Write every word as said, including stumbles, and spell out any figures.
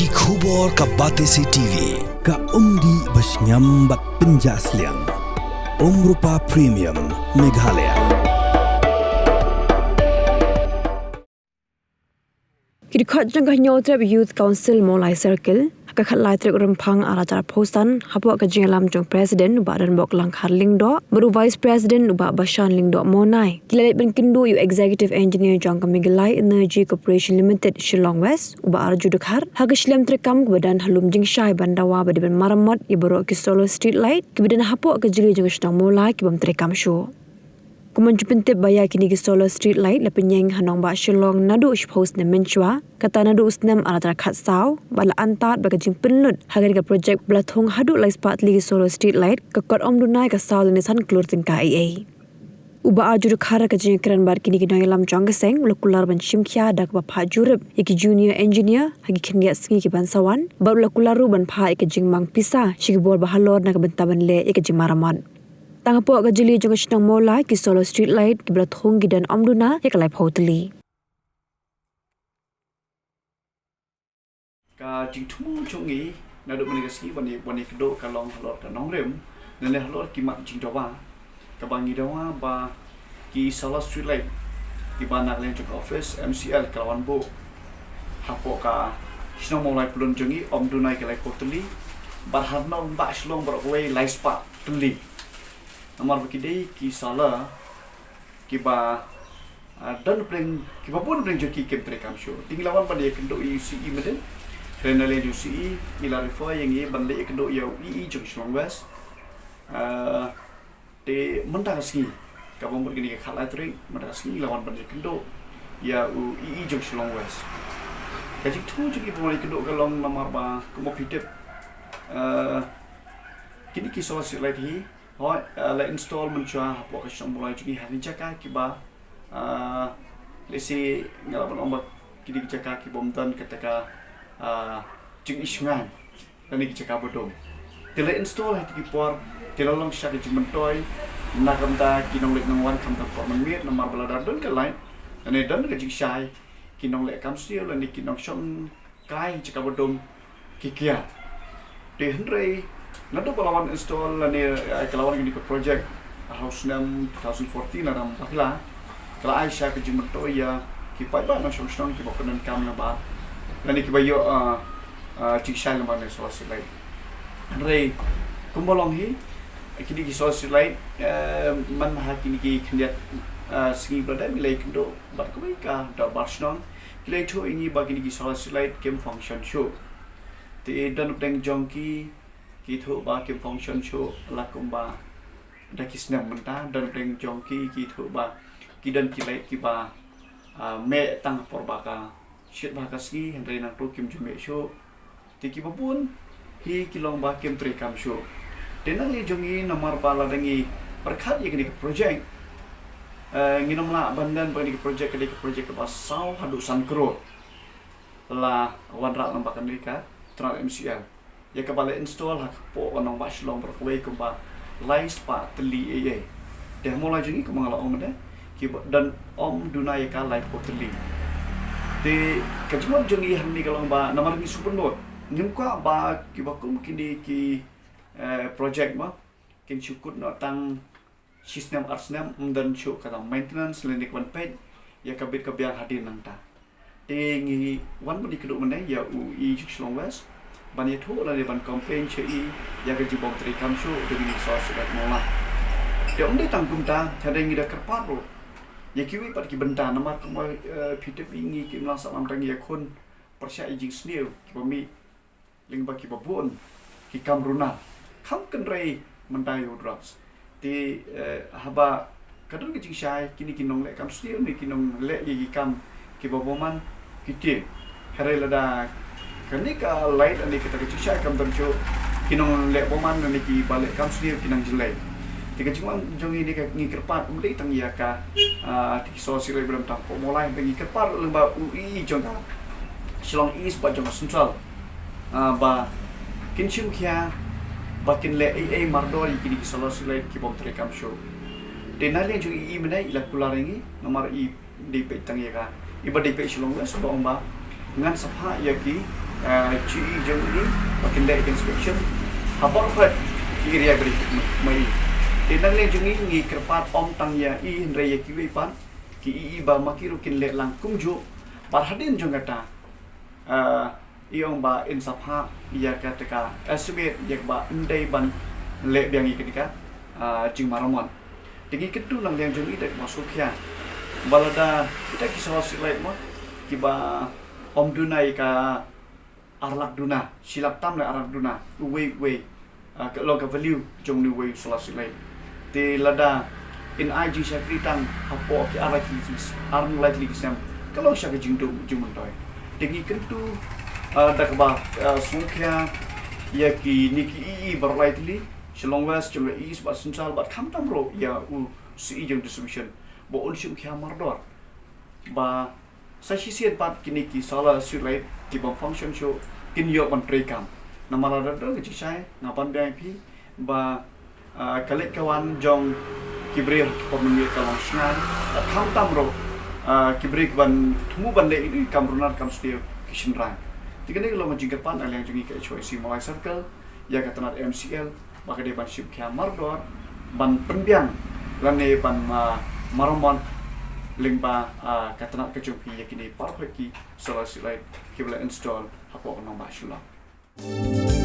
Ki khubor ka Batesi T V, ka umdih ba shngiam bad pynjah sliang. Umrupa Premium, Meghalaya. Ki dkhot jong ka Hynñiewtrep Youth Council Mawlai Circle, ha ka khatlai tarik Rymphang arhajar arphew san, hapoh ka jingïalam jong u President u Bah Donbok Langkhar Lyngdoh bad u Vice President u Bah Bashan Lyngdoh Mawnai, ki la leit ban kynduh ïa u Executive Engineer jong ka Meghalaya Energy Corporation Limited Shillong West, u Bah Arju Dkhar, ha ka shlem treikam kaba don ha lum jingshai ban dawa ba dei ban maramot ïa baroh ki solar street light kiba don hapoh ka jylliew jong ka shnong Mawlai ki bym treikam shuh. Kumno ju pyntip ba ïa kine ki solar street light la pynïeng ha nongbah Shillong naduh shiphew snem mynshuwa, kata naduh u snem arhajar khatsaw, bad la antad bad ka jingpynlut ha kane ka project ba la thung haduh lai spah tylli ki solar street light, ka kot ym duna ïa ka saw lane san klur tyngka eiei. U Bah Arju Dkhar ha ka jingïakren bad kine ki nongïalam jong ka seng u la kular ban shim khia da kaba phah jurip ïa ki junior engineer ha ki khyndiat sngi ki ban sa wan, bad u la kular ruh ban phah ïa ka jingmang pisa sha ki bor ba halor na ka bynta ban leh ïa ka jingmaramot. Tang hapoh ka jylliew jong ka shnong Mawlai, ki solar street light kiba la thung ki don ym duna ïa ka laiphew tylli. Ka jingthmu jong ngi naduh mynne ka sngi ban ïa, ban ïakynduh ka long halor ka nongrim, lane halor ki mat jingdawa, kaba ngi dawa ba ki solar street light kiba na ka liang jong ka office M C L ka la wan buh hapoh ka shnong Mawlai pyllun jong ngi ym duna ïa ka laiphew tylli, bad ha nongbah Shillong baroh kawei lai spah tylli. Namar ba ki dei ki solar kiba, ah, don pdeng, kiba bun pdeng jong ki kim treikam shuh. Te ngi la wan ban ïakynduh ïa u C E mynta. Hynrei na liang jong u C E ngi la refer ïa ngi ban leit ïakynduh ïa u E E jong Shillong West. Ah, te mynta ka sngi, kaba mut kane ka khatlai tarik, mynta ka sngi ngi la wan ban ïakynduh ïa u E E jong Shillong West. Ka jingthmu jong ngi ban ïakynduh ka long namar ba kumba phi tip, ah, kine ki solar street light hi, hooid, ah, la install mynshuwa hapoh ka shnong Mawlai jong ngi ha ki jaka kiba, ah, lehse nga lah ban ong ba kine ki jaka kibym don kata ka, ah, jingïohi shngaiñ lane ki jaka ba dum. Te la install ha kito ki por, te la long sha ka jingmyntoi na ka bynta ki nongleit nongwan khamtam por mynmiet, namar ba lada don ka light lane don ka jingshai, ki nongleh kam sniew lane ki nongshong kai jaka ba dum ki kiad. Te hynrei naduh ba la wan install lane, eh, ka la wan kane ka project ha u snem two thousand fourteen lada ngam bakla, ka la ai sha ka jingmyntoi ïa ki paidbah nongshong shnong kiba pyndonkam lyngba lane kiba ïoh, eh, eh, jingshai lyngba kane ka solar street light. Hynrei kumba long hi, kine ki solar street light, eh, man ha kine ki khyndiat, eh, sngi ba la dep ngi la ïakynduh bad kawei ka dorbar shnong, ki la ïathuh ïa ngi ba kine ki solar street light kim function shuh. Te don pdeng jong ki ki ïathuh ba kim function shuh la kumba da ki snem mynta, don pdeng jong ki ki ïathuh ba ki don ki light kiba, ah, meh tang por ba ka shit ba ka sngi, hynrei nangta kim ju meh shuh. Te kiba bun hi ki long ba kim treikam shuh. Te na liang jong ngi namar ba lada ngi pyrkhat ïa kane ka project, eh, ngin ym lah ban don ba kane ka project ka dei ka project kaba saw haduh san klur. La wanrah lyngba kane ka tnat M C L ïa kaba la install ha kpoh ka nongbah Shillong baroh kawei kumba lai spah tylli eiei. Te ha Mawlai jong ngi kumba nga la ong mynne, kiba don ym duna ïa ka laiphew tylli. Te ka jingwan jong ngi hangne ka long ba namar ngi sngewbha nud, ngim kwah ba kiba kum kine ki, eh, project ba kin shu kut noh tang shi snem ar snem, ym don shuh kata maintenance lane ka ban peit ïa ka bit ka biang hadien nangta. Te ngi wan ban ïakynduh mynne ïa u E E jong Shillong West ban ïathuh lane ban complain sha i ïa ka jingbym treikam shuh jong kine ki solar street light ha Mawlai. Te ym dei tang kumta, hynrei ngi da kyrpad ruh ïa kiwei pat ki bynta namar kumba, eh, phi tip, ngi kim lah sah lam tang ïakhun pyrshah ïa jingsniew kiba mih lyngba kiba bun ki kam runar, kham kynrei mynta ïa u drugs. Te, eh, haba ka don ka jingshai, kine ki nongleh kam sniew ne ki nongleh ïa ki kam kiba bymman ki tieng. Hynrei lada kane ka light ne kata ka jingshai kam don shuh, ki nongleh bymman ne kiba leh kam sniew ki nang jyllei. Te ka jingwan jong ngi ne ka, ngi kyrpad ym dei tang ïa ka, ah, te ki solar street light ba don tang hapoh Mawlai, hynrei ngi kyrpad lyngba u E E jong ka Shillong East bad jong ka Central, ah, ba kin shim khia, ba kin leh ei ei mardor ïa kine ki solar street light ki bym treikam shuh. Te na liang jong i, i mynne i la kular ïa ngi namar i dei peit tang ïa ka, i ba dei peit Shillong West, ba ong ba ngan sa phah ïa ki, G E jong i ba kin leh inspection ha baroh ki area ba ri mai. Te na liang jong i ngi kyrpad ym tang ïa i hynrei ïa kiwei pat ki E E ba ma ki ruh kin leh lang kumjuh. Bad hadien jong kata, i ong ba in sa phah ïa kata ka estimate ïa ba ym dei ban leh biang ïa kata ka jingmaramot. Te ngi kyntu na liang jong i da kaba sngewkhia ba lada kita ki solar street light mo kiba ym duna ïa ka ar lak duna, shi lak tam leh ar lak duna, uwei uwei, ka long ka value jong une uwei u solar street light. Te lada in ai jingshakri tang hapoh ki ar lai tylli ki, ar lai tylli ki snem, ka long sha ka jingduk jingmyntoi. Te ngi kyntu da kaba sngewkhia ïa kine ki E E baroh lai tylli, Shillong West, jong ka East bad Central bad khamtam ruh ïa u C E jong distribution, ba un shim khia mardor ba sa shisien pat kine ki solar street light kibym function shuh kin ïoh ban trei kam. Namar lada don ka jingshai, nga ban biang ïa phi ba ka leit ka wan jong ki briew ha ki por mynmiet ka long shngaiñ, bad khamtam ruh ki briew kiban thmu ban leh ïa ki kam runar kam sniew, ki shynrang. Te kane ka long ka jingkyrpad na liang jong ngi ka H Y C Mawlai Circle ïa ka tnat M C L ba ka dei ban shim khia mardor ban pynbiang lane ban maramot lyngba ka tnat ka jong phi ïa kine baroh ki solar street light kiba la install hapoh ka nongbah Shillong.